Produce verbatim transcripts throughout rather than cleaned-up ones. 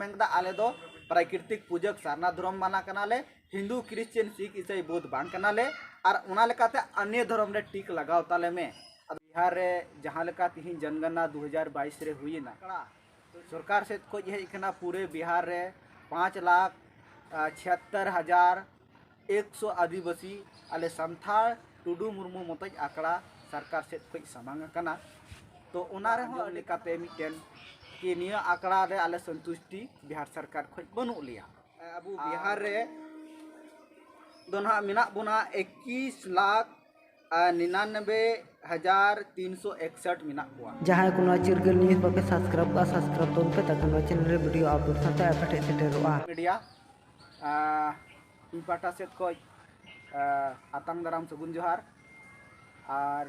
ᱢᱮᱱᱫᱟ, ᱟᱞᱮ ᱫᱚ ᱯᱨᱟᱠᱨᱤᱛᱤᱠ ᱯᱩᱡᱟᱹ ᱥᱟᱨᱱᱟ ᱫᱷᱚᱨᱚᱢ ᱢᱟᱱᱟ ᱠᱟᱱᱟᱞᱮ, ᱦᱤᱱᱫᱩ, ᱠᱷᱨᱤᱥᱪᱟᱱ, ᱥᱤᱠᱷ, ᱤᱥᱟᱹᱭ, ᱵᱳᱫᱷ ᱵᱟᱝ ᱠᱟᱱᱟᱞᱮ, ᱟᱨ ᱚᱱᱟ ᱞᱮᱠᱟᱛᱮ ᱟᱱᱭᱚ ᱫᱷᱚᱨᱚᱢ ᱨᱮ ᱴᱤᱠ ᱞᱟᱜᱟᱣ ᱛᱟᱞᱮ ᱢᱮ᱾ ᱟᱫᱚ ᱵᱤᱦᱟᱨ ᱨᱮ ᱡᱟᱦᱟᱸ ᱞᱮᱠᱟ ᱛᱤᱦᱤᱧ ᱡᱚᱱᱜᱚᱱᱱᱟ ᱫᱩ ᱦᱟᱡᱟᱨ ᱵᱟᱭᱤᱥ ᱨᱮ ᱦᱩᱭᱮᱱᱟ, ᱥᱚᱨᱠᱟᱨ ᱥᱮᱫ ᱠᱷᱚᱱ ᱦᱮᱡ ᱠᱟᱱᱟ ᱯᱩᱨᱟᱹ ᱵᱤᱦᱟᱨ ᱨᱮ ᱯᱟᱸᱪ ᱞᱟᱠᱷ ᱪᱷᱤᱭᱟᱛᱛᱚᱨ ᱦᱟᱡᱟᱨ ᱮᱠᱥᱚ ᱟᱹᱫᱤᱵᱟᱹᱥᱤ ᱟᱞᱮ ᱥᱟᱱᱛᱟᱲ ᱴᱩᱰᱩ ᱢᱩᱨᱢᱩ ᱢᱚᱛᱚᱡ ᱟᱠᱷᱲᱟ ᱥᱚᱨᱠᱟᱨ ᱥᱮᱫ ᱠᱷᱚᱱ ᱥᱟᱢᱟᱝ ᱟᱠᱟᱱᱟ᱾ ᱛᱚ ᱚᱱᱟ ᱨᱮᱦᱚᱸ ᱞᱮᱠᱟᱛᱮ ᱢᱤᱫᱴᱮᱱ ᱠᱤ ᱱᱤᱭᱟᱹ ᱟᱠᱷᱲᱟ ᱨᱮ ᱟᱞᱮ ᱥᱚᱱᱛᱩᱥᱴᱤ ᱵᱤᱦᱟᱨ ᱥᱚᱨᱠᱟᱨ ᱠᱷᱚᱱ ᱵᱟᱹᱱᱩᱜ ᱞᱮᱭᱟ᱾ ᱟᱵᱚ ᱵᱤᱦᱟᱨ ᱨᱮ ᱫᱚ ᱱᱟᱦᱟᱜ ᱢᱮᱱᱟᱜ ᱵᱚᱱᱟ ᱮᱠᱤᱥ ᱞᱟᱠᱷ ᱟᱨ ᱱᱤᱱᱟᱱᱵᱮ ᱦᱟᱡᱟᱨ ᱛᱤᱱᱥᱚ ᱮᱠᱥᱚᱴ ᱢᱮᱱᱟᱜ ᱠᱚᱣᱟ᱾ ᱡᱟᱦᱟᱸᱭ ᱠᱚ ᱱᱚᱣᱟ ᱪᱤᱨᱜᱟᱹᱞ ᱱᱤᱭᱩᱡᱽ ᱵᱟᱯᱮ ᱥᱟᱵᱥᱠᱨᱟᱭᱤᱵ ᱠᱟᱜᱼᱟ, ᱥᱟᱵᱥᱠᱨᱟᱭᱤᱵ ᱛᱟᱵᱚᱱ ᱯᱮ, ᱛᱟᱠᱤ ᱱᱚᱣᱟ ᱪᱮᱱᱮᱞ ᱨᱮ ᱵᱷᱤᱰᱤᱭᱳ ᱟᱯᱰᱮᱴ ᱥᱟᱶᱛᱮ ᱟᱯᱮ ᱴᱷᱮᱱ ᱥᱮᱴᱮᱨᱚᱜᱼᱟ᱾ ᱢᱤᱰᱤᱭᱟ, ᱟᱨ ᱤᱧ ᱯᱟᱦᱴᱟ ᱥᱮᱫ ᱠᱷᱚᱱ, ᱟᱨ ᱟᱛᱟᱝ ᱫᱟᱨᱟᱢ ᱥᱟᱹᱜᱩᱱ ᱡᱚᱦᱟᱨ᱾ ᱟᱨ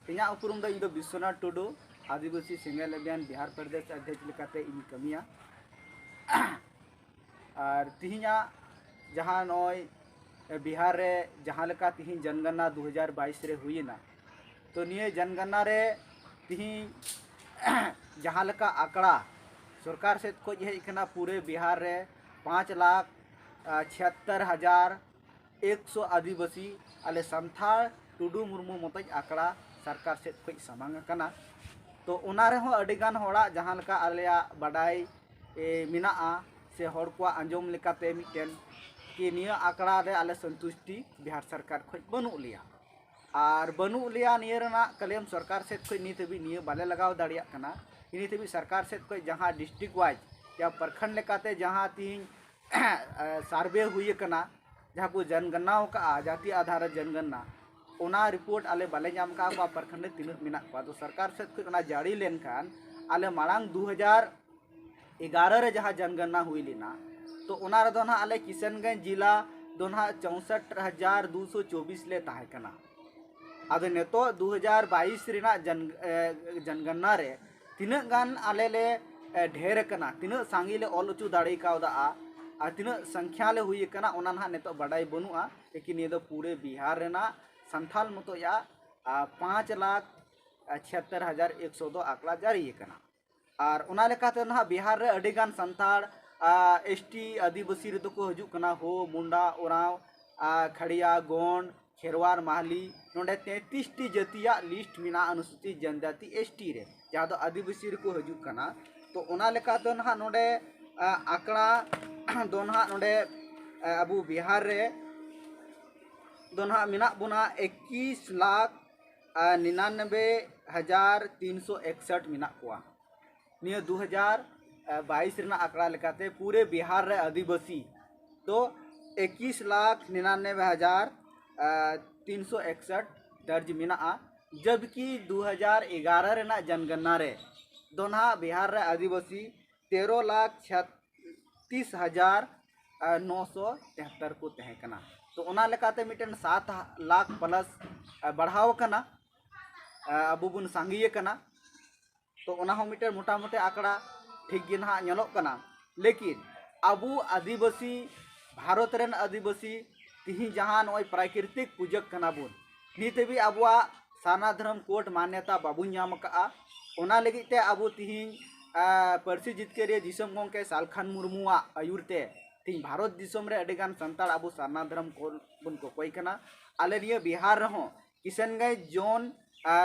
ᱤᱧᱟᱹᱜ ᱩᱯᱨᱩᱢ ᱫᱚ, ᱤᱧ ᱫᱚ ᱵᱤᱥᱥᱚᱱᱟᱛᱷ ᱴᱩᱰᱩ, ᱟᱹᱫᱤᱵᱟᱹᱥᱤ ᱥᱮᱸᱜᱮᱞ ᱚᱵᱷᱤᱭᱟᱱ ᱵᱤᱦᱟᱨ ᱯᱨᱚᱫᱮᱥ ᱚᱫᱷᱭᱚᱠᱥ ᱞᱮᱠᱟᱛᱮ ᱤᱧ ᱠᱟᱹᱢᱤᱭᱟ᱾ ᱟᱨ ᱛᱤᱦᱤᱧᱟᱜ ᱡᱟᱦᱟᱸ ᱱᱚᱜᱼᱚᱭ ᱵᱤᱦᱟᱨ ᱨᱮ ᱡᱟᱦᱟᱸ ᱞᱮᱠᱟ ᱛᱤᱦᱤᱧ ᱡᱚᱱᱜᱚᱱᱱᱟ ᱫᱩ ᱦᱟᱡᱟᱨ ᱵᱟᱭᱤᱥ ᱨᱮ ᱦᱩᱭᱮᱱᱟ, ᱛᱚ ᱱᱤᱭᱟᱹ ᱡᱚᱱᱜᱚᱱᱱᱟ ᱨᱮ ᱛᱤᱦᱤᱧ ᱡᱟᱦᱟᱸ ᱞᱮᱠᱟ ᱟᱠᱲᱟ ᱥᱚᱨᱠᱟᱨ ᱥᱮᱫ ᱠᱷᱚᱱ ᱦᱮᱡ ᱠᱟᱱᱟ, ᱯᱩᱨᱟᱹ ᱵᱤᱦᱟᱨ ᱨᱮ ᱯᱟᱸᱪ ᱞᱟᱠᱷ ᱪᱷᱤᱭᱟᱛᱛᱚᱨ ᱦᱟᱡᱟᱨ ᱮᱠᱥᱚ ᱟᱹᱫᱤᱵᱟᱹᱥᱤ ᱟᱞᱮ ᱥᱟᱱᱛᱟᱲ ᱴᱩᱰᱩ ᱢᱩᱨᱢᱩ ᱢᱚᱛᱚᱡ ᱟᱠᱲᱟ ᱥᱚᱨᱠᱟᱨ ᱥᱮᱫ ᱠᱷᱚᱱ ᱥᱟᱢᱟᱝ ᱟᱠᱟᱱᱟ᱾ ᱛᱚ ᱚᱱᱟ ᱨᱮᱦᱚᱸ ᱟᱹᱰᱤᱜᱟᱱ ᱦᱚᱲᱟᱜ ᱡᱟᱦᱟᱸ ᱞᱮᱠᱟ ᱟᱞᱮᱭᱟᱜ ᱵᱟᱰᱟᱭ ᱮ, ᱢᱮᱱᱟᱜᱼᱟ, ᱥᱮ ᱦᱚᱲ ᱠᱚᱣᱟᱜ ᱟᱸᱡᱚᱢ ᱞᱮᱠᱟᱛᱮ ᱢᱤᱫᱴᱮᱱ ᱠᱤ ᱱᱤᱭᱟᱹ ᱟᱠᱲᱟ ᱨᱮ ᱟᱞᱮ ᱥᱚᱱᱛᱩᱥᱴᱤ ᱵᱤᱦᱟᱨ ᱥᱚᱨᱠᱟᱨ ᱠᱷᱚᱱ ᱵᱟᱹᱱᱩᱜ ᱞᱮᱭᱟ᱾ ᱟᱨ ᱵᱟᱹᱱᱩᱜ ᱞᱮᱭᱟ ᱱᱤᱭᱟᱹ ᱨᱮᱱᱟᱜ ᱠᱞᱮᱢ ᱥᱚᱨᱠᱟᱨ ᱥᱮᱫ ᱠᱷᱚᱱ ᱱᱤᱛ ᱦᱟᱹᱵᱤᱡ ᱱᱤᱭᱟᱹ ᱵᱟᱞᱮ ᱞᱟᱜᱟᱣ ᱫᱟᱲᱮᱭᱟᱜ ᱠᱟᱱᱟ᱾ ᱱᱤᱛ ᱦᱟᱹᱵᱤᱡ ᱥᱚᱨᱠᱟᱨ ᱥᱮᱫ ᱠᱷᱚᱱ ᱡᱟᱦᱟᱸ ᱰᱤᱥᱴᱨᱤᱠᱴ ᱣᱟᱭᱤᱡ ᱭᱟ ᱯᱨᱚᱠᱷᱚᱸᱰ ᱞᱮᱠᱟᱛᱮ ᱡᱟᱦᱟᱸ ᱛᱤᱦᱤᱧ ᱥᱟᱨᱵᱷᱮ ᱦᱩᱭ ᱟᱠᱟᱱᱟ, ᱡᱟᱦᱟᱸ ᱠᱚ ᱡᱚᱱᱜᱚᱱᱱᱟ ᱟᱠᱟᱫᱼᱟ, ᱡᱟᱹᱛᱤ ᱟᱫᱷᱟᱨ ᱨᱮ ᱡᱚᱱᱜᱚᱱᱱᱟ, ᱚᱱᱟ ᱨᱤᱯᱳᱨᱴ ᱟᱞᱮ ᱵᱟᱞᱮ ᱧᱟᱢ ᱟᱠᱟᱫᱼᱟ, ᱚᱠᱟ ᱯᱨᱚᱠᱷᱚᱸᱰ ᱨᱮ ᱛᱤᱱᱟᱹᱜ ᱢᱮᱱᱟᱜ ᱠᱚᱣᱟ᱾ ᱟᱫᱚ ᱥᱚᱨᱠᱟᱨ ᱥᱮᱫ ᱠᱷᱚᱱ ᱚᱱᱟ ᱡᱟᱹᱨᱤ ᱞᱮᱱᱠᱷᱟᱱ, ᱟᱞᱮ ᱢᱟᱲᱟᱝ ᱫᱩ ᱦᱟᱡᱟᱨ ᱮᱜᱟᱨᱚ ᱨᱮ ᱡᱟᱦᱟᱸ ᱡᱚᱱᱜᱚᱱᱱᱟ ᱦᱩᱭ ᱞᱮᱱᱟ, ᱛᱚ ᱚᱱᱟ ᱨᱮᱫᱚ ᱱᱟᱦᱟᱜ ᱟᱞᱮ ᱠᱤᱥᱟᱱᱜᱚᱸᱡᱽ ᱡᱮᱞᱟ ᱫᱚ ᱱᱟᱦᱟᱜ ᱪᱳᱥᱚᱴ ᱦᱟᱡᱟᱨ ᱫᱩᱥᱚ ᱪᱚᱵᱵᱤᱥ ᱞᱮ ᱛᱟᱦᱮᱸ ᱠᱟᱱᱟ᱾ ᱟᱫᱚ ᱱᱤᱛᱚᱜ ᱫᱩ ᱦᱟᱡᱟᱨ ᱵᱟᱭᱤᱥ ᱨᱮᱱᱟᱜ ᱡᱚᱱ-, ᱮ, ᱡᱚᱱᱜᱚᱱᱱᱟ ᱨᱮ ᱛᱤᱱᱟᱹᱜ ᱜᱟᱱ ᱟᱞᱮ ᱞᱮ, ᱮ, ᱰᱷᱮᱨ ᱟᱠᱟᱱᱟ, ᱛᱤᱱᱟᱹᱜ ᱥᱟᱸᱜᱮ ᱞᱮ ᱚᱞ ᱦᱚᱪᱚ ᱫᱟᱲᱮ ᱠᱟᱣᱫᱟ ᱟᱨ ᱛᱤᱱᱟᱹᱜ ᱥᱚᱝᱠᱷᱭᱟ ᱞᱮ ᱦᱩᱭ ᱟᱠᱟᱱᱟ, ᱚᱱᱟ ᱱᱟᱦᱟᱜ ᱱᱤᱛᱚᱜ ᱵᱟᱰᱟᱭ ᱵᱟᱹᱱᱩᱜᱼᱟ᱾ ᱞᱮᱠᱤᱱ ᱱᱤᱭᱟᱹ ᱫᱚ ᱯᱩᱨᱟᱹ ᱵᱤᱦᱟᱨ ᱨᱮᱱᱟᱜ ᱥᱟᱱᱛᱷᱟᱞ ᱢᱚᱛᱚᱡᱟᱜ, ᱟ, ᱯᱟᱸᱪ ᱞᱟᱠᱷ ᱪᱷᱤᱭᱟᱛᱛᱚᱨ ᱦᱟᱡᱟᱨ ᱮᱠᱥᱚ ᱫᱚ ᱟᱠᱲᱟ ᱡᱟᱹᱨᱤ ᱟᱠᱟᱱᱟ᱾ ᱟᱨ ᱚᱱᱟ ᱞᱮᱠᱟᱛᱮ ᱱᱟᱦᱟᱜ ᱵᱤᱦᱟᱨ ᱨᱮ ᱟᱹᱰᱤᱜᱟᱱ ᱥᱟᱱᱛᱟᱲ ᱮᱥ ᱴᱤ ᱟᱹᱫᱤᱵᱟᱹᱥᱤ ᱨᱮᱫᱚ ᱠᱚ ᱦᱤᱡᱩᱜ ᱠᱟᱱᱟ ᱦᱳ, ᱢᱩᱱᱰᱟ, ᱳᱨᱟᱸᱣ, ᱟᱨ ᱠᱷᱟᱲᱤᱭᱟ, ᱜᱚᱱᱰ, ᱠᱷᱮᱨᱣᱟᱲ, ᱢᱟᱦᱞᱤ᱾ ᱱᱚᱰᱮ ᱛᱮᱸᱛᱨᱤᱥ ᱴᱤ ᱡᱟᱹᱛᱤᱭᱟᱜ ᱞᱤᱥᱴ ᱢᱮᱱᱟᱜᱼᱟ ᱚᱱᱩᱥᱩᱪᱤᱛ ᱡᱟᱱᱡᱟᱛᱤ, ᱮᱥ ᱴᱤ, ᱨᱮ, ᱡᱟᱦᱟᱸ ᱫᱚ ᱟᱹᱫᱤᱵᱟᱹᱥᱤ ᱨᱮᱠᱚ ᱦᱤᱡᱩᱜ ᱠᱟᱱᱟ᱾ ᱛᱚ ᱚᱱᱟ ᱞᱮᱠᱟ ᱫᱚ ᱱᱟᱦᱟᱜ ᱱᱚᱰᱮ ᱟᱠᱲᱟ ᱫᱚ ᱱᱟᱦᱟᱜ ᱱᱚᱰᱮ ᱟᱵᱚ ᱵᱤᱦᱟᱨ ᱨᱮ ᱫᱚ ᱱᱟᱦᱟᱜ ᱢᱮᱱᱟᱜ ᱵᱚᱱᱟ ᱮᱠᱤᱥ ᱞᱟᱠᱷ ᱱᱤᱱᱟᱱᱵᱮ ᱦᱟᱡᱟᱨ ᱛᱤᱱᱥᱚ ᱮᱠᱥᱟᱴ ᱢᱮᱱᱟᱜ ᱠᱚᱣᱟ᱾ ᱱᱤᱭᱟᱹ ᱫᱩ ᱦᱟᱡᱟᱨ ᱵᱟᱭᱤᱥ ᱨᱮᱱᱟᱜ ᱟᱠᱲᱟ ᱞᱮᱠᱟᱛᱮ ᱯᱩᱨᱟᱹ ᱵᱤᱦᱟᱨ ᱨᱮ ᱟᱹᱫᱤᱵᱟᱹᱥᱤ ᱫᱚ ᱮᱠᱤᱥ ᱞᱟᱠᱷ ᱱᱤᱱᱟᱱᱵᱮ ᱦᱟᱡᱟᱨ ᱛᱤᱱᱥᱚ ᱮᱠᱥᱟᱴ ᱫᱟᱨᱡᱽ ᱢᱮᱱᱟᱜᱼᱟ, ᱡᱚᱵᱠᱤ ᱫᱩ ᱦᱟᱡᱟᱨ ᱮᱜᱟᱨᱚ ᱨᱮᱱᱟᱜ ᱡᱚᱱᱜᱚᱱᱱᱟ ᱨᱮ ᱫᱚ ᱱᱟᱦᱟᱜ ᱵᱤᱦᱟᱨ ᱨᱮ ᱟᱹᱫᱤᱵᱟᱹᱥᱤ ᱛᱮᱨᱚ ᱞᱟᱠᱷ ᱪᱷᱟᱛᱤᱥ ᱦᱟᱡᱟᱨ ᱱᱚᱥᱚ ᱛᱮᱦᱟᱛᱛᱚᱨ ᱠᱚ ᱛᱟᱦᱮᱸ ᱠᱟᱱᱟ᱾ ᱛᱚ ᱚᱱᱟ ᱞᱮᱠᱟᱛᱮ ᱢᱤᱫᱴᱮᱱ ᱥᱟᱛ ᱞᱟᱠᱷ ᱯᱞᱟᱥ ᱵᱟᱲᱦᱟᱣ ᱟᱠᱟᱱᱟ, ᱟᱵᱚ ᱵᱚᱱ ᱥᱟᱸᱜᱮ ᱟᱠᱟᱱᱟ᱾ ᱛᱚ ᱚᱱᱟ ᱦᱚᱸ ᱢᱤᱫᱴᱮᱱ ᱢᱚᱴᱟᱢᱩᱴᱤ ᱟᱠᱲᱟ ᱴᱷᱤᱠ ᱜᱮ ᱱᱟᱦᱟᱜ ᱧᱮᱞᱚᱜ ᱠᱟᱱᱟ᱾ ᱞᱮᱠᱤᱱ ᱟᱵᱚ ᱟᱹᱫᱤᱵᱟᱹᱥᱤ, ᱵᱷᱟᱨᱚᱛ ᱨᱮᱱ ᱟᱹᱫᱤᱵᱟᱹᱥᱤ ᱛᱤᱦᱤᱧ ᱡᱟᱦᱟᱸ ᱱᱚᱜᱼᱚᱭ ᱯᱨᱟᱠᱨᱤᱛᱤᱠ ᱯᱩᱡᱟᱹᱜ ᱠᱟᱱᱟ ᱵᱚᱱ, ᱱᱤᱛ ᱦᱟᱹᱵᱤᱡ ᱟᱵᱚᱣᱟᱜ ᱥᱟᱨᱱᱟ ᱫᱷᱚᱨᱚᱢ ᱠᱳᱰ ᱢᱟᱱᱭᱚᱛᱟ ᱵᱟᱵᱚᱱ ᱧᱟᱢ ᱟᱠᱟᱫᱼᱟ᱾ ᱚᱱᱟ ᱞᱟᱹᱜᱤᱫ ᱛᱮ ᱟᱵᱚ ᱛᱤᱦᱤᱧ ᱯᱟᱹᱨᱥᱤ ᱡᱤᱛᱠᱟᱹᱨᱤᱭᱟᱹ ᱫᱤᱥᱚᱢ ᱜᱚᱢᱠᱮ ᱥᱟᱞᱠᱷᱟᱱ ᱢᱩᱨᱢᱩᱣᱟᱜ ᱟᱹᱭᱩᱨ ᱛᱮ ᱛᱤᱦᱤᱧ ᱵᱷᱟᱨᱚᱛ ᱫᱤᱥᱚᱢ ᱨᱮ ᱟᱹᱰᱤᱜᱟᱱ ᱥᱟᱱᱛᱟᱲ ᱟᱵᱚ ᱥᱟᱨᱱᱟ ᱫᱷᱚᱨᱚᱢ ᱠᱳᱰ ᱵᱚᱱ ᱠᱚᱠᱚᱭ ᱠᱟᱱᱟ᱾ ᱟᱞᱮ ᱱᱤᱭᱟᱹ ᱵᱤᱦᱟᱨ ᱨᱮᱦᱚᱸ ᱠᱤᱥᱟᱱᱜᱚᱸᱡᱽ ᱡᱳᱱ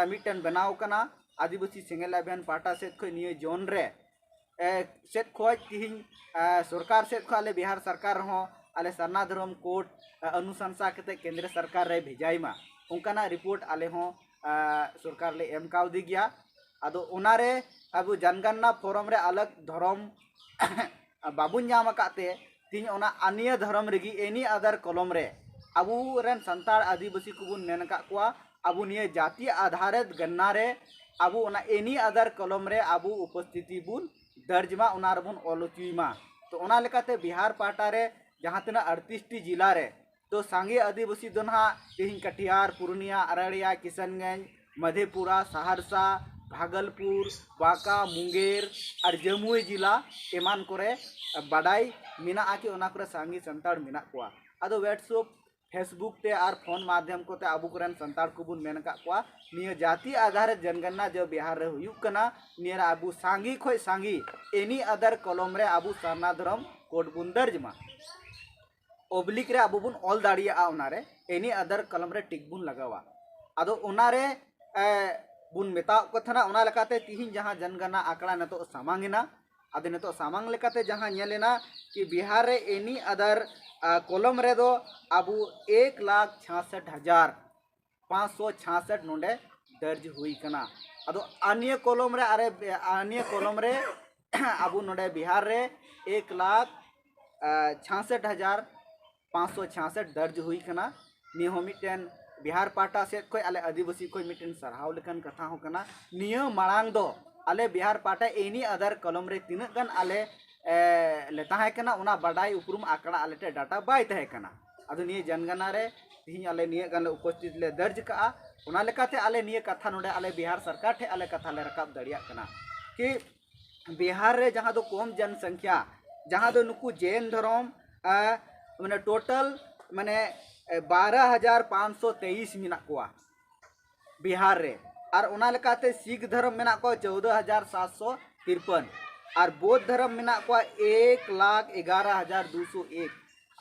ᱢᱤᱫᱴᱮᱱ ᱵᱮᱱᱟᱣ ᱠᱟᱱᱟ᱾ ᱟᱹᱫᱤᱵᱟᱹᱥᱤ ᱥᱮᱸᱜᱮᱞ ᱟᱵᱷᱤᱭᱟᱱ ᱯᱟᱦᱴᱟ ᱥᱮᱫ ᱠᱷᱚᱱ ᱱᱤᱭᱟᱹ ᱡᱳᱱ ᱨᱮ ᱥᱮᱫ ᱠᱷᱚᱱ ᱛᱤᱦᱤᱧ ᱥᱚᱨᱠᱟᱨ ᱥᱮᱫ ᱠᱷᱚᱱ ᱟᱞᱮ ᱵᱤᱦᱟᱨ ᱥᱚᱨᱠᱟᱨ ᱦᱚᱸ ᱟᱞᱮ ᱥᱟᱨᱱᱟ ᱫᱷᱚᱨᱚᱢ ᱠᱳᱰ ᱚᱱᱩᱥᱟᱱᱥᱟ ᱠᱟᱛᱮ ᱠᱮᱱᱫᱨᱚ ᱥᱚᱨᱠᱟᱨ ᱨᱮ ᱵᱷᱮᱡᱟᱭ ᱢᱟ, ᱚᱱᱠᱟᱱᱟᱜ ᱨᱤᱯᱳᱨᱴ ᱟᱞᱮ ᱦᱚᱸ ᱥᱚᱨᱠᱟᱨ ᱞᱮ ᱮᱢ ᱠᱟᱣᱫᱮ ᱜᱮᱭᱟ᱾ ᱟᱫᱚ ᱚᱱᱟᱨᱮ ᱟᱵᱚ ᱡᱟᱱᱜᱟᱱᱱᱟ ᱯᱷᱚᱨᱚᱢ ᱨᱮ ᱟᱞᱟᱜᱽ ᱫᱷᱚᱨᱚᱢ ᱵᱟᱵᱚᱱ ᱧᱟᱢ ᱟᱠᱟᱫ ᱛᱮ ᱛᱤᱦᱤᱧ ᱚᱱᱟ ᱟᱱᱤᱭᱟᱹ ᱫᱷᱚᱨᱚᱢ ᱨᱮᱜᱮ ᱮᱱᱤ ᱟᱫᱟᱨ ᱠᱚᱞᱚᱢ ᱨᱮ ᱟᱵᱚ ᱨᱮᱱ ᱥᱟᱱᱛᱟᱲ ᱟᱹᱫᱤᱵᱟᱹᱥᱤ ᱠᱚᱵᱚᱱ ᱢᱮᱱ ᱟᱠᱟᱫ ᱠᱚᱣᱟ, ᱟᱵᱚ ᱱᱤᱭᱟᱹ ᱡᱟᱹᱛᱤ ᱟᱫᱷᱟᱨᱤᱛ ᱜᱟᱱᱱᱟ ᱨᱮ ᱟᱵᱚ ᱚᱱᱟ ᱮᱱᱤ ᱟᱫᱟᱨ ᱠᱚᱞᱚᱢ ᱨᱮ ᱟᱵᱚ ᱩᱯᱚᱥᱛᱷᱤᱛᱤ ᱵᱚᱱ ᱫᱟᱨᱡᱽ ᱢᱟ, ᱚᱱᱟ ᱨᱮᱵᱚᱱ ᱚᱞ ᱦᱚᱪᱚᱭ ᱢᱟ᱾ ᱛᱚ ᱚᱱᱟ ᱞᱮᱠᱟᱛᱮ ᱵᱤᱦᱟᱨ ᱯᱟᱦᱴᱟ ᱨᱮ ᱡᱟᱦᱟᱸ ᱛᱤᱱᱟᱹᱜ ᱟᱴᱛᱨᱤᱥ ᱴᱤ ᱡᱮᱞᱟ ᱨᱮ ᱛᱚ ᱥᱟᱸᱜᱮ ᱟᱹᱫᱤᱵᱟᱹᱥᱤ ᱫᱚ ᱱᱟᱦᱟᱜ ᱛᱮᱦᱮᱧ ᱠᱟᱴᱤᱦᱟᱨ, ᱯᱩᱨᱩᱞᱤᱭᱟ, ᱟᱨᱟᱲᱤᱭᱟ, ᱠᱤᱥᱟᱱᱜᱚᱸᱡᱽ, ᱢᱟᱫᱷᱮᱯᱩᱨᱟ, ᱥᱟᱦᱟᱨᱥᱟ, ᱵᱷᱟᱜᱚᱞᱯᱩᱨ, ᱵᱟᱸᱠᱟ, ᱢᱩᱝᱜᱮᱨ ᱟᱨ ᱡᱟᱹᱢᱩᱭ ᱡᱮᱞᱟ ᱮᱢᱟᱱ ᱠᱚᱨᱮ ᱵᱟᱰᱟᱭ ᱢᱮᱱᱟᱜᱼᱟ ᱠᱤ ᱚᱱᱟ ᱠᱚᱨᱮ ᱥᱟᱸᱜᱮ ᱥᱟᱱᱛᱟᱲ ᱢᱮᱱᱟᱜ ᱠᱚᱣᱟ᱾ ᱟᱫᱚ WhatsApp Facebook ᱛᱮ ᱟᱨ ᱯᱷᱳᱱ ᱢᱟᱫᱷᱭᱚᱢ ᱠᱚᱛᱮ ᱟᱵᱚ ᱠᱚᱨᱮᱱ ᱥᱟᱱᱛᱟᱲ ᱠᱚᱵᱚᱱ ᱢᱮᱱ ᱟᱠᱟᱫ ᱠᱚᱣᱟ, ᱱᱤᱭᱟᱹ ᱡᱟᱹᱛᱤ ᱟᱫᱷᱟᱨ ᱡᱚᱱᱜᱚᱱᱱᱟ ᱡᱮ ᱵᱤᱦᱟᱨ ᱨᱮ ᱦᱩᱭᱩᱜ ᱠᱟᱱᱟ, ᱱᱤᱭᱟᱹ ᱨᱮ ᱟᱵᱚ ᱥᱟᱸᱜᱮ ᱠᱷᱚᱱ ᱥᱟᱸᱜᱮ any other column ᱨᱮ ᱟᱵᱚ ᱥᱟᱨᱱᱟ ᱫᱷᱚᱨᱚᱢ ᱠᱳᱰ ᱵᱚᱱ ᱫᱚᱨᱡᱽ ᱢᱟ᱾ ᱚᱵᱞᱤᱠ ᱨᱮ ᱟᱵᱚ ᱵᱚᱱ ᱚᱞ ᱫᱟᱲᱮᱭᱟᱜᱼᱟ, ᱚᱱᱟᱨᱮ any other column ᱨᱮ ᱴᱤᱠ ᱵᱚᱱ ᱞᱟᱜᱟᱣᱟ᱾ ᱟᱫᱚ ᱚᱱᱟᱨᱮ ᱮ, ᱵᱚᱱ ᱢᱮᱛᱟᱣᱟᱜ ᱠᱚ ᱛᱟᱦᱮᱱᱟ᱾ ᱚᱱᱟ ᱞᱮᱠᱟᱛᱮ ᱛᱤᱦᱤᱧ ᱡᱟᱦᱟᱸ ᱡᱚᱱᱜᱚᱱᱱᱟ ᱟᱸᱠᱲᱟ ᱱᱤᱛᱚᱜ ᱥᱟᱢᱟᱝ ᱮᱱᱟ, ᱟᱫᱚ ᱱᱤᱛᱚᱜ ᱥᱟᱢᱟᱝ ᱞᱮᱠᱟᱛᱮ ᱡᱟᱦᱟᱸ ᱧᱮᱞ ᱮᱱᱟ ᱠᱤ ᱵᱤᱦᱟᱨ ᱨᱮ any other column ᱨᱮᱫᱚ ᱟᱵᱚ ᱮᱠ ᱞᱟᱠᱷ ᱪᱷᱟᱥᱴ ᱦᱟᱡᱟᱨ ᱯᱟᱸᱪᱥᱚ ᱪᱷᱟᱥᱴ ᱱᱚᱰᱮ ᱫᱚᱨᱡᱽ ᱦᱩᱭ ᱠᱟᱱᱟ᱾ ᱟᱫᱚ ᱟᱨ ᱱᱤᱭᱟᱹ column ᱨᱮ ᱟᱨᱮ ᱟᱨ ᱱᱤᱭᱟᱹ column ᱨᱮ ᱟᱵᱚ ᱱᱚᱰᱮ ᱵᱤᱦᱟᱨ ᱨᱮ ᱮᱠ ᱞᱟᱠᱷ ᱪᱷᱟᱥᱴ ᱦᱟᱡᱟᱨ ᱯᱟᱸᱪᱥᱚ ᱪᱷᱟᱥᱴ ᱫᱚᱨᱡᱽ ᱦᱩᱭ ᱠᱟᱱᱟ᱾ ᱱᱤᱭᱟᱹ ᱦᱚᱸ ᱢᱤᱫᱴᱮᱱ ᱵᱤᱦᱟᱨ ᱯᱟᱦᱴᱟ ᱥᱮᱫ ᱠᱷᱚᱱ ᱟᱞᱮ ᱟᱹᱫᱤᱵᱟᱹᱥᱤ ᱠᱷᱚᱱ ᱢᱤᱫᱴᱮᱱ ᱥᱟᱨᱦᱟᱣ ᱞᱮᱠᱟᱱ ᱠᱟᱛᱷᱟ ᱦᱚᱸ ᱠᱟᱱᱟ᱾ ᱱᱤᱭᱟᱹ ᱢᱟᱲᱟᱝ ᱫᱚ ᱟᱞᱮ ᱵᱤᱦᱟᱨ ᱯᱟᱦᱴᱟ any other column ᱨᱮ ᱛᱤᱱᱟᱹᱜ ᱜᱟᱱ ᱟᱞᱮ ᱮ, ᱞᱮ ᱛᱟᱦᱮᱸ ᱠᱟᱱᱟ, ᱚᱱᱟ ᱵᱟᱰᱟᱭ ᱩᱯᱨᱩᱢ ᱟᱸᱠᱲᱟ ᱟᱞᱮ ᱴᱷᱮᱱ ᱰᱟᱴᱟ ᱵᱟᱭ ᱛᱟᱦᱮᱸ ᱠᱟᱱᱟ᱾ ᱟᱫᱚ ᱱᱤᱭᱟᱹ ᱡᱚᱱᱜᱚᱱᱱᱟ ᱨᱮ ᱛᱤᱦᱤᱧ ᱟᱞᱮ ᱱᱤᱭᱟᱹ ᱜᱟᱱ ᱞᱮ ᱩᱯᱚᱥᱛᱷᱤᱛ ᱞᱮ ᱫᱚᱨᱡᱽ ᱠᱟᱜᱼᱟ᱾ ᱚᱱᱟ ᱞᱮᱠᱟᱛᱮ ᱟᱞᱮ ᱱᱤᱭᱟᱹ ᱠᱟᱛᱷᱟ ᱱᱚᱰᱮ ᱟᱞᱮ ᱵᱤᱦᱟᱨ ᱥᱚᱨᱠᱟᱨ ᱴᱷᱮᱱ ᱟᱞᱮ ᱠᱟᱛᱷᱟ ᱞᱮ ᱨᱟᱠᱟᱵ ᱫᱟᱲᱮᱭᱟᱜ ᱠᱟᱱᱟ ᱠᱤ ᱵᱤᱦᱟᱨ ᱨᱮ ᱡᱟᱦᱟᱸ ᱫᱚ ᱠᱚᱢ ᱡᱚᱱᱥᱚᱝᱠᱷᱟ, ᱡᱟᱦᱟᱸ ᱫᱚ ᱱᱩᱠᱩ ᱡᱮᱱ ᱫᱷᱚᱨᱚᱢ ᱮ, ᱢᱟᱱᱮ total ᱢᱟᱱᱮ ᱮ, ᱵᱟᱨᱚ ᱦᱟᱡᱟᱨ ᱯᱟᱸᱪᱥᱚ ᱛᱮᱭᱤᱥ ᱢᱮᱱᱟᱜ ᱠᱚᱣᱟ ᱵᱤᱦᱟᱨ ᱨᱮ᱾ ᱟᱨ ᱚᱱᱟ ᱞᱮᱠᱟᱛᱮ ᱥᱤᱠᱷ ᱫᱷᱚᱨᱚᱢ ᱢᱮᱱᱟᱜ ᱠᱚᱣᱟ ᱪᱳᱫᱽᱫᱚ ᱦᱟᱡᱟᱨ ᱥᱟᱛᱥᱚ ᱛᱤᱨᱯᱚᱱ, ᱟᱨ ᱵᱳᱫᱷ ᱫᱷᱚᱨᱚᱢ ᱢᱮᱱᱟᱜ ᱠᱚᱣᱟ ᱮᱠ ᱞᱟᱠᱷ ᱮᱜᱟᱨᱚ ᱦᱟᱡᱟᱨ ᱫᱩᱥᱚ ᱮᱠ᱾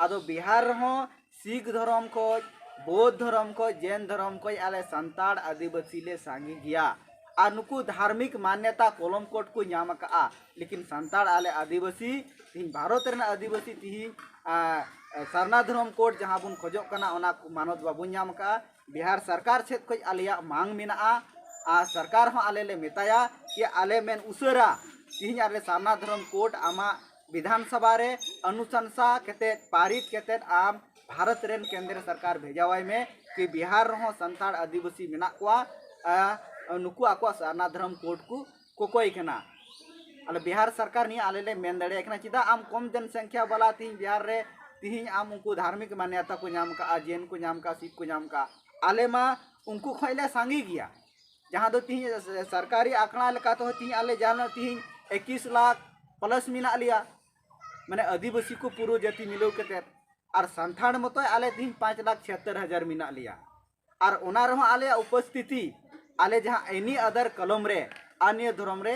ᱟᱫᱚ ᱵᱤᱦᱟᱨ ᱨᱮᱦᱚᱸ ᱥᱤᱠᱷ ᱫᱷᱚᱨᱚᱢ ᱠᱷᱚᱡ, ᱵᱳᱫᱷ ᱫᱷᱚᱨᱚᱢ ᱠᱷᱚᱡ, ᱡᱮᱱ ᱫᱷᱚᱨᱚᱢ ᱠᱷᱚᱡ ᱟᱞᱮ ᱥᱟᱱᱛᱟᱲ ᱟᱹᱫᱤᱵᱟᱹᱥᱤ ᱞᱮ ᱥᱟᱸᱜᱮ ᱜᱮᱭᱟ᱾ ᱟᱨ ᱱᱩᱠᱩ ᱫᱷᱟᱨᱢᱤᱠ ᱢᱟᱱᱱᱚᱛᱟ ᱠᱚᱞᱚᱢ ᱠᱳᱰ ᱠᱚ ᱧᱟᱢ ᱟᱠᱟᱫᱼᱟ, ᱞᱮᱠᱤᱱ ᱥᱟᱱᱛᱟᱲ ᱟᱞᱮ ᱟᱹᱫᱤᱵᱟᱹᱥᱤ, ᱛᱤᱦᱤᱧ ᱵᱷᱟᱨᱚᱛ ᱨᱮᱱᱟᱜ ᱟᱹᱫᱤᱵᱟᱹᱥᱤ ᱛᱤᱦᱤᱧ ᱟᱨ ᱥᱟᱨᱱᱟ ᱫᱷᱚᱨᱚᱢ ᱠᱳᱰ ᱡᱟᱦᱟᱸ ᱵᱚᱱ ᱠᱷᱚᱡᱚᱜ ᱠᱟᱱᱟ, ᱚᱱᱟ ᱠᱚ ᱢᱟᱱᱚᱛ ᱵᱟᱵᱚᱱ ᱧᱟᱢ ᱟᱠᱟᱫᱼᱟ᱾ ᱵᱤᱦᱟᱨ ᱥᱚᱨᱠᱟᱨ ᱥᱮᱫ ᱠᱷᱚᱱ ᱟᱞᱮᱭᱟᱜ ᱢᱟᱝ ᱢᱮᱱᱟᱜᱼᱟ, ᱟᱨ ᱥᱚᱨᱠᱟᱨ ᱦᱚᱸ ᱟᱞᱮ ᱞᱮ ᱢᱮᱛᱟᱭᱟ ᱠᱤ ᱟᱞᱮ ᱢᱮᱱ ᱩᱥᱟᱹᱨᱟ ᱛᱤᱦᱤᱧ ᱟᱞᱮ ᱥᱟᱨᱱᱟ ᱫᱷᱚᱨᱚᱢ ᱠᱳᱰ ᱟᱢᱟᱜ ᱵᱤᱫᱷᱟᱱ ᱥᱚᱵᱷᱟ ᱨᱮ ᱚᱱᱩᱥᱟᱱᱥᱟ ᱠᱟᱛᱮᱫ, ᱯᱟᱨᱤᱛ ᱠᱟᱛᱮᱫ ᱟᱢ ᱵᱷᱟᱨᱚᱛ ᱨᱮᱱ ᱠᱮᱱᱫᱨᱚ ᱥᱚᱨᱠᱟᱨ ᱵᱷᱮᱡᱟᱣᱟᱭ ᱢᱮ ᱠᱤ ᱵᱤᱦᱟᱨ ᱨᱮᱦᱚᱸ ᱥᱟᱱᱛᱟᱲ ᱟᱹᱫᱤᱵᱟᱹᱥᱤ ᱢᱮᱱᱟᱜ ᱠᱚᱣᱟ, ᱟᱨ ᱱᱩᱠᱩ ᱟᱠᱚᱣᱟᱜ ᱥᱟᱨᱱᱟ ᱫᱷᱚᱨᱚᱢ ᱠᱳᱰ ᱠᱚ ᱠᱚᱠᱚᱭ ᱠᱟᱱᱟ᱾ ᱟᱞᱮ ᱵᱤᱦᱟᱨ ᱥᱚᱨᱠᱟᱨ ᱱᱤᱭᱟᱹ ᱟᱞᱮ ᱞᱮ ᱢᱮᱱ ᱫᱟᱲᱮᱭᱟᱜ ᱠᱟᱱᱟ, ᱪᱮᱫᱟᱜ ᱟᱢ ᱠᱚᱢ ᱡᱚᱱᱥᱚᱝᱠᱷᱟ ᱵᱟᱞᱟ ᱛᱤᱦᱤᱧ ᱵᱤᱦᱟᱨ ᱨᱮ ᱛᱤᱦᱤᱧ ᱟᱢ ᱩᱱᱠᱩ ᱫᱷᱟᱨᱢᱤᱠ ᱢᱟᱱᱱᱚᱛᱟ ᱠᱚ ᱧᱟᱢ ᱠᱟᱜᱼᱟ, ᱡᱮᱱ ᱠᱚ ᱧᱟᱢ ᱠᱟᱜᱼᱟ, ᱥᱤᱠᱷ ᱠᱚ ᱧᱟᱢ ᱠᱟᱜᱼᱟ, ᱟᱞᱮ ᱢᱟ ᱩᱱᱠᱩ ᱠᱷᱚᱱ ᱞᱮ ᱥᱟᱸᱜᱮ ᱜᱮᱭᱟ᱾ ᱡᱟᱦᱟᱸ ᱫᱚ ᱛᱤᱦᱤᱧ ᱥᱚᱨᱠᱟᱨᱤ ᱟᱸᱠᱲᱟ ᱞᱮᱠᱟ ᱛᱮᱦᱚᱸ ᱛᱤᱦᱤᱧ ᱟᱞᱮ ᱡᱟᱦᱟᱸ ᱛᱤᱦᱤᱧ ᱮᱠᱤᱥ ᱞᱟᱠᱷ plus ᱢᱮᱱᱟᱜ ᱞᱮᱭᱟ, ᱢᱟᱱᱮ ᱟᱹᱫᱤᱵᱟᱹᱥᱤ ᱠᱚ ᱯᱩᱨᱟᱹ ᱡᱟᱹᱛᱤ ᱢᱤᱞᱟᱹᱣ ᱠᱟᱛᱮᱫ᱾ ᱟᱨ ᱥᱟᱱᱛᱟᱲ ᱢᱚᱛᱚ ᱟᱞᱮ ᱛᱮᱦᱮᱧ ᱯᱟᱸᱪ ᱞᱟᱠᱷ ᱪᱷᱤᱭᱟᱛᱛᱳᱨ ᱦᱟᱡᱟᱨ ᱢᱮᱱᱟᱜ ᱞᱮᱭᱟ᱾ ᱟᱨ ᱚᱱᱟ ᱨᱮᱦᱚᱸ ᱟᱞᱮᱭᱟᱜ ᱩᱯᱚᱥᱛᱷᱤᱛᱤ, ᱟᱞᱮ ᱡᱟᱦᱟᱸ ᱮᱱᱤ ᱟᱫᱟᱨ ᱠᱚᱞᱚᱢ ᱨᱮ, ᱟᱨ ᱱᱤᱭᱟᱹ ᱫᱷᱚᱨᱚᱢ ᱨᱮ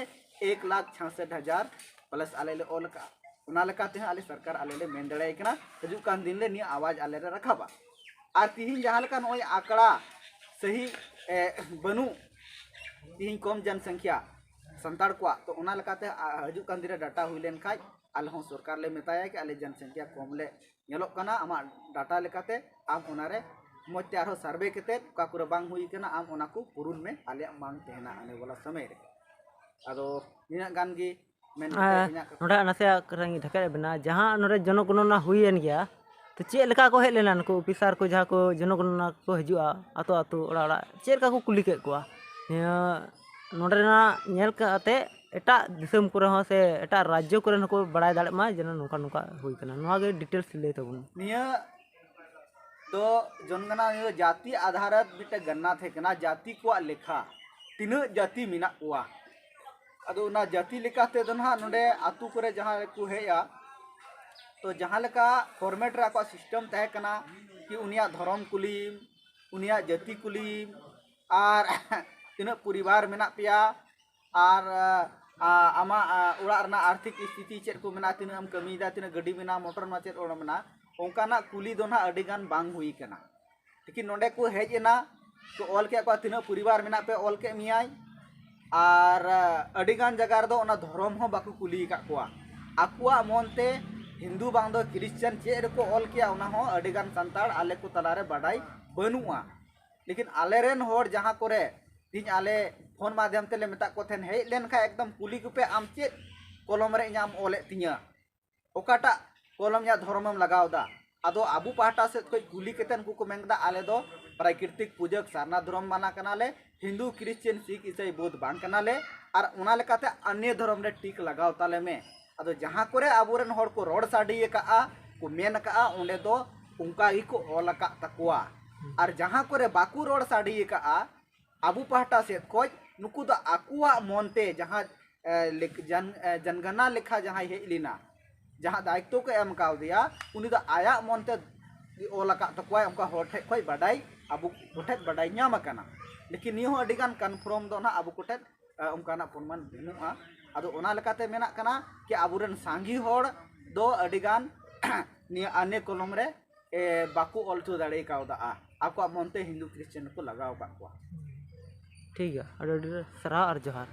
ᱮᱠ ᱞᱟᱠᱷ ᱪᱷᱤᱭᱟᱥᱚᱴ ᱦᱟᱡᱟᱨ ᱯᱞᱟᱥ ᱟᱞᱮ ᱞᱮ ᱚᱞ ᱟᱠᱟᱫᱼᱟ᱾ ᱚᱱᱟ ᱞᱮᱠᱟ ᱛᱮᱦᱚᱸ ᱟᱞᱮ ᱥᱚᱨᱠᱟᱨ ᱟᱞᱮ ᱞᱮ ᱢᱮᱱ ᱫᱟᱲᱮᱭᱟᱭ ᱠᱟᱱᱟ, ᱦᱤᱡᱩᱜ ᱠᱟᱱ ᱫᱤᱱ ᱨᱮ ᱱᱤᱭᱟᱹ ᱟᱣᱟᱡᱽ ᱟᱞᱮ ᱞᱮ ᱨᱟᱠᱟᱵᱟ᱾ ᱟᱨ ᱛᱤᱦᱤᱧ ᱡᱟᱦᱟᱸ ᱞᱮᱠᱟ ᱱᱚᱜᱼᱚᱭ ᱟᱠᱲᱟ ᱥᱟᱹᱦᱤ, ᱮ, ᱵᱟᱹᱱᱩᱜ, ᱛᱤᱦᱤᱧ ᱠᱚᱢ ᱡᱚᱱᱥᱚᱝᱠᱷᱭᱟ ᱥᱟᱱᱛᱟᱲ ᱠᱚᱣᱟᱜ, ᱛᱚ ᱚᱱᱟ ᱞᱮᱠᱟᱛᱮ, ᱟ, ᱦᱤᱡᱩᱜ ᱠᱟᱱ ᱫᱤᱱ ᱨᱮ ᱰᱟᱴᱟ ᱦᱩᱭ ᱞᱮᱱ ᱠᱷᱟᱡ ᱟᱞᱮ ᱦᱚᱸ ᱥᱚᱨᱠᱟᱨ ᱞᱮ ᱢᱮᱛᱟᱭᱟ ᱠᱤ ᱟᱞᱮ ᱡᱚᱱᱥᱚᱝᱠᱷᱭᱟ ᱠᱚᱢ ᱞᱮ ᱧᱮᱞᱚᱜ ᱠᱟᱱᱟ, ᱟᱢᱟᱜ ᱰᱟᱴᱟ ᱞᱮᱠᱟᱛᱮ ᱟᱢ ᱚᱱᱟᱨᱮ ᱢᱚᱡᱽ ᱛᱮ ᱟᱨᱦᱚᱸ ᱥᱟᱨᱵᱷᱮ ᱠᱟᱛᱮᱫ ᱚᱠᱟ ᱠᱚᱨᱮ ᱵᱟᱝ ᱦᱩᱭ ᱠᱟᱱᱟ ᱟᱢ ᱚᱱᱟ ᱠᱚ ᱯᱩᱨᱩᱱ ᱢᱮ, ᱟᱞᱮᱭᱟᱜ ᱢᱟᱝ ᱛᱟᱦᱮᱱᱟ ᱟᱱᱮ ᱵᱟᱞᱟ ᱥᱚᱢᱚᱭ ᱨᱮ᱾ ᱟᱫᱚ ᱱᱤᱱᱟᱹᱜ ᱜᱟᱱ ᱜᱮ ᱢᱮᱱ ᱠᱟᱛᱮ ᱟᱨ ᱤᱧᱟᱹᱜ ᱠᱟᱛᱷᱟ ᱱᱚᱰᱮ ᱱᱟᱥᱮᱭᱟᱜ ᱠᱟᱛᱷᱟᱧ ᱰᱷᱮᱠᱮᱫ ᱵᱮᱱᱟ, ᱡᱟᱦᱟᱸ ᱱᱚᱰᱮ ᱡᱚᱱᱚᱜᱚᱱᱚᱱᱟ ᱦᱩᱭᱮᱱ ᱜᱮᱭᱟ, ᱛᱚ ᱪᱮᱫ ᱞᱮᱠᱟ ᱠᱚ ᱦᱮᱡ ᱞᱮᱱᱟ ᱱᱩᱠᱩ ᱚᱯᱷᱤᱥᱟᱨ ᱠᱚ, ᱡᱟᱦᱟᱸ ᱠᱚ ᱡᱚᱱᱚᱜᱚᱱᱚᱱᱟ ᱠᱚ ᱦᱤᱡᱩᱜᱼᱟ ᱟᱛᱳ ᱟᱛᱳ ᱚᱲᱟᱜ ᱚᱲᱟᱜ, ᱪᱮᱫ ᱞᱮᱠᱟ ᱠᱚ ᱠᱩᱞᱤ ᱠᱮᱫ ᱠᱚᱣᱟ? ᱱᱤᱭᱟᱹ ᱱᱚᱰᱮᱱᱟᱜ ᱧᱮᱞ ᱠᱟᱛᱮ ᱮᱴᱟᱜ ᱫᱤᱥᱚᱢ ᱠᱚᱨᱮ ᱦᱚᱸ ᱥᱮ ᱮᱴᱟᱜ ᱨᱟᱡᱽᱡᱚ ᱠᱚᱨᱮᱱ ᱦᱚᱸᱠᱚ ᱵᱟᱲᱟᱭ ᱫᱟᱲᱮᱭᱟᱜ ᱢᱟ ᱡᱮ ᱱᱚᱝᱠᱟ ᱱᱚᱝᱠᱟ ᱦᱩᱭ ᱠᱟᱱᱟ, ᱱᱚᱣᱟ ᱜᱮ ᱰᱤᱴᱮᱞᱥ ᱞᱟᱹᱭ ᱛᱟᱵᱚᱱ ᱢᱮ᱾ ᱱᱤᱭᱟᱹ ᱫᱚ ᱡᱚᱱᱜᱚᱱᱟ, ᱱᱤᱭᱟᱹ ᱫᱚ ᱡᱟᱹᱛᱤ ᱟᱫᱷᱟᱨ ᱢᱤᱫᱴᱮᱱ ᱜᱟᱱᱱᱟ ᱛᱟᱦᱮᱸ ᱠᱟᱱᱟ, ᱡᱟᱹᱛᱤ ᱠᱚᱣᱟᱜ ᱞᱮᱠᱷᱟ, ᱛᱤᱱᱟᱹᱜ ᱡᱟᱹᱛᱤ ᱢᱮᱱᱟᱜ ᱠᱚᱣᱟ᱾ ᱟᱫᱚ ᱚᱱᱟ ᱡᱟᱹᱛᱤ ᱞᱮᱠᱟ ᱛᱮᱫᱚ ᱱᱟᱦᱟᱜ ᱱᱚᱰᱮ ᱟᱛᱳ ᱠᱚᱨᱮ ᱡᱟᱦᱟᱸᱭ ᱠᱚ ᱦᱮᱡᱼᱟ, ᱛᱚ ᱡᱟᱦᱟᱸ ᱞᱮᱠᱟ ᱯᱷᱚᱨᱢᱮᱴ ᱨᱮ ᱟᱠᱚᱣᱟᱜ ᱥᱤᱥᱴᱮᱢ ᱛᱟᱦᱮᱸ ᱠᱟᱱᱟ ᱠᱤ ᱩᱱᱤᱭᱟᱜ ᱫᱷᱚᱨᱚᱢ ᱠᱩᱞᱤᱭᱮᱢ, ᱩᱱᱤᱭᱟᱜ ᱡᱟᱹᱛᱤ ᱠᱩᱞᱤᱭᱮᱢ, ᱟᱨ ᱛᱤᱱᱟᱹᱜ ᱯᱚᱨᱤᱵᱟᱨ ᱢᱮᱱᱟᱜ ᱯᱮᱭᱟ, ᱟᱨ, ᱟ, ᱟᱢᱟᱜ, ᱟ, ᱚᱲᱟᱜ ᱨᱮᱱᱟᱜ ᱟᱨᱛᱷᱤᱠ ᱥᱛᱷᱤᱛᱤ ᱪᱮᱫ ᱠᱚ ᱢᱮᱱᱟᱜᱼᱟ, ᱛᱤᱱᱟᱹᱜ ᱮᱢ ᱠᱟᱹᱢᱤᱭᱮᱫᱟ, ᱛᱤᱱᱟᱹᱜ ᱜᱟᱹᱰᱤ ᱢᱮᱱᱟᱜᱼᱟ, ᱢᱚᱴᱚᱨ ᱢᱮᱱᱟᱜᱼᱟ, ᱪᱮᱫ ᱚᱲᱟᱜ ᱢᱮᱱᱟᱜᱼᱟ, ᱚᱱᱠᱟᱱᱟᱜ ᱠᱩᱞᱤ ᱫᱚ ᱱᱟᱦᱟᱜ ᱟᱹᱰᱤ ᱜᱟᱱ ᱵᱟᱝ ᱦᱩᱭ ᱠᱟᱱᱟ᱾ ᱞᱮᱠᱤᱱ ᱱᱚᱰᱮ ᱠᱚ ᱦᱮᱡ ᱮᱱᱟ, ᱠᱚ ᱚᱞ ᱠᱮᱫ ᱠᱚᱣᱟ, ᱛᱤᱱᱟᱹᱜ ᱯᱚᱨᱤᱵᱟᱨ ᱢᱮᱱᱟᱜ ᱯᱮ, ᱚᱞ ᱠᱮᱫ ᱢᱮᱭᱟᱭ᱾ ᱟᱨ, ᱟ, ᱟᱹᱰᱤ ᱜᱟᱱ ᱡᱟᱭᱜᱟ ᱨᱮᱫᱚ ᱚᱱᱟ ᱫᱷᱚᱨᱚᱢ ᱦᱚᱸ ᱵᱟᱠᱚ ᱠᱩᱞᱤ ᱟᱠᱟᱫ ᱠᱚᱣᱟ᱾ ᱟᱠᱚᱣᱟᱜ ᱢᱚᱱ ᱛᱮ ᱦᱤᱱᱫᱩ ᱵᱟᱝ ᱫᱚ ᱠᱷᱨᱤᱥᱪᱟᱱ ᱪᱮᱫ ᱨᱮᱠᱚ ᱚᱞ ᱠᱮᱭᱟ, ᱚᱱᱟ ᱦᱚᱸ ᱟᱹᱰᱤ ᱜᱟᱱ ᱥᱟᱱᱛᱟᱲ ᱟᱞᱮ ᱠᱚ ᱛᱟᱞᱟ ᱨᱮ ᱵᱟᱰᱟᱭ ᱵᱟᱹᱱᱩᱜᱼᱟ᱾ ᱞᱮᱠᱤᱱ ᱟᱞᱮ ᱨᱮᱱ ᱦᱚᱲ ᱡᱟᱦᱟᱸ ᱠᱚᱨᱮ ᱛᱮᱦᱮᱧ ᱟᱞᱮ ᱯᱷᱳᱱ ᱢᱟᱫᱷᱭᱚᱢ ᱛᱮᱞᱮ ᱢᱮᱛᱟᱜ ᱠᱚ ᱛᱟᱦᱮᱱ, ᱦᱮᱡ ᱞᱮᱱ ᱠᱷᱟᱱ ᱮᱠᱫᱚᱢ ᱠᱩᱞᱤ ᱠᱚᱯᱮ, "ᱟᱢ ᱪᱮᱫ ᱠᱚᱞᱚᱢ ᱨᱮ ᱤᱧᱟᱜ ᱮᱢ ᱚᱞᱮᱫ ᱛᱤᱧᱟᱹ? ᱚᱠᱟᱴᱟᱜ ᱠᱚᱞᱚᱢ ᱨᱮᱭᱟᱜ ᱫᱷᱚᱨᱚᱢᱮᱢ ᱞᱟᱜᱟᱣ ᱮᱫᱟ?" ᱟᱫᱚ ᱟᱵᱚ ᱯᱟᱦᱴᱟ ᱥᱮᱫ ᱠᱷᱚᱱ ᱠᱩᱞᱤ ᱠᱟᱛᱮ ᱩᱱᱠᱩ ᱠᱚ ᱢᱮᱱ ᱠᱮᱫᱟ, "ᱟᱞᱮ ᱫᱚ ᱯᱨᱟᱠᱨᱤᱛᱤᱠ ᱯᱩᱡᱟᱹ ᱥᱟᱨᱱᱟ ᱫᱷᱚᱨᱚᱢ ᱢᱟᱱᱟ ᱠᱟᱱᱟᱞᱮ, ᱦᱤᱱᱫᱩ, ᱠᱷᱨᱤᱥᱪᱟᱱ, ᱥᱤᱠᱷ, ᱤᱥᱟᱹᱭ, ᱵᱳᱫᱷ ᱵᱟᱝ ᱠᱟᱱᱟᱞᱮ, ᱟᱨ ᱚᱱᱟ ᱞᱮᱠᱟᱛᱮ ᱟᱱᱭᱚ ᱫᱷᱚᱨᱚᱢ ᱨᱮ ᱴᱤᱠ ᱞᱟᱜᱟᱣ ᱛᱟᱞᱮ ᱢᱮ᱾" ᱟᱫᱚ ᱡᱟᱦᱟᱸ ᱠᱚᱨᱮ ᱟᱵᱚᱨᱮᱱ ᱦᱚᱲ ᱠᱚ ᱨᱚᱲ ᱥᱟᱰᱮ ᱟᱠᱟᱫᱼᱟ, ᱠᱚ ᱢᱮᱱ ᱟᱠᱟᱫᱼᱟ, ᱚᱸᱰᱮ ᱫᱚ ᱚᱱᱠᱟ ᱜᱮᱠᱚ ᱚᱞ ᱟᱠᱟᱫ ᱛᱟᱠᱚᱣᱟ᱾ ᱟᱨ ᱡᱟᱦᱟᱸ ᱠᱚᱨᱮ ᱵᱟᱠᱚ ᱨᱚᱲ ᱥᱟᱰᱮ ᱟᱠᱟᱫᱼᱟ, ᱟᱵᱚ ᱯᱟᱦᱴᱟ ᱥᱮᱫ ᱠᱷᱚᱱ ᱱᱩᱠᱩ ᱫᱚ ᱟᱠᱚᱣᱟᱜ ᱢᱚᱱ ᱛᱮ ᱡᱟᱦᱟᱸ, ᱮ, ᱞᱮᱠ-, ᱡᱟᱱ-, ᱮ, ᱡᱟᱱᱜᱟᱱᱟ ᱞᱮᱠᱷᱟ ᱡᱟᱦᱟᱸᱭ ᱦᱮᱡ ᱞᱮᱱᱟ, ᱡᱟᱦᱟᱸ ᱫᱟᱭᱤᱛᱛᱚ ᱠᱚ ᱮᱢ ᱠᱟᱣᱫᱮᱭᱟ, ᱩᱱᱤ ᱫᱚ ᱟᱭᱟᱜ ᱢᱚᱱᱛᱮ ᱚᱞ ᱟᱠᱟᱫ ᱛᱟᱠᱚᱣᱟᱭ, ᱚᱱᱠᱟ ᱦᱚᱲ ᱴᱷᱮᱡ ᱠᱷᱚᱡ ᱵᱟᱰᱟᱭ, ᱟᱵᱚ ᱠᱚᱴᱷᱮᱡ ᱵᱟᱰᱟᱭ ᱧᱟᱢ ᱟᱠᱟᱱᱟ᱾ ᱞᱮᱠᱤᱱ ᱱᱤᱭᱟᱹ ᱦᱚᱸ ᱟᱹᱰᱤ ᱜᱟᱱ ᱠᱚᱱᱯᱷᱟᱨᱢ ᱫᱚ ᱱᱟᱦᱟᱜ ᱟᱵᱚ ᱠᱚᱴᱷᱮᱡ, ᱟ, ᱚᱱᱠᱟᱱᱟᱜ ᱯᱨᱚᱢᱟᱱ ᱵᱟᱹᱱᱩᱜᱼᱟ᱾ ᱟᱫᱚ ᱚᱱᱟ ᱞᱮᱠᱟᱛᱮ ᱢᱮᱱᱟᱜ ᱠᱟᱱᱟ ᱠᱤ ᱟᱵᱚᱨᱮᱱ ᱥᱟᱸᱜᱮ ᱦᱚᱲ ᱫᱚ ᱟᱹᱰᱤ ᱜᱟᱱ ᱱᱤᱭᱟᱹ ᱟᱱᱮ ᱠᱚᱞᱚᱢ ᱨᱮ, ᱮ, ᱵᱟᱠᱚ ᱚᱞ ᱦᱚᱪᱚ ᱫᱟᱲᱮ ᱠᱟᱣᱫᱟ᱾ ᱟᱠᱚᱣᱟᱜ ᱢᱚᱱᱛᱮ ᱦᱤᱱᱫᱩ ᱠᱷᱨᱤᱥᱪᱟᱱ ᱠᱚ ᱞᱟᱜᱟᱣ ᱟᱠᱟᱫ ᱠᱚᱣᱟ᱾ ᱴᱷᱤᱠ ᱜᱮᱭᱟ, ᱟᱹᱰᱤ ᱟᱹᱰᱤ ᱥᱟᱨᱦᱟᱣ ᱟᱨ ᱡᱚᱦᱟᱨ᱾